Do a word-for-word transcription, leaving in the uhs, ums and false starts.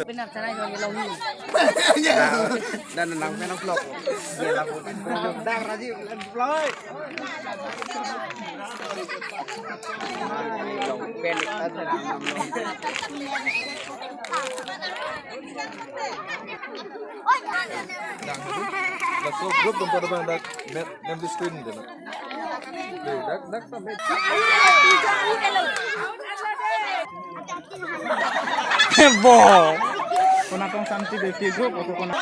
Benar sana jual long ni. Dan nang penang vlog. Dia lagu. Dar Rajiv vlog. Long pen. Laso group dum pada bang dak mem di screen deh. Dak dak sampai. Bo. Konatong Santi Beauty Group atau kona.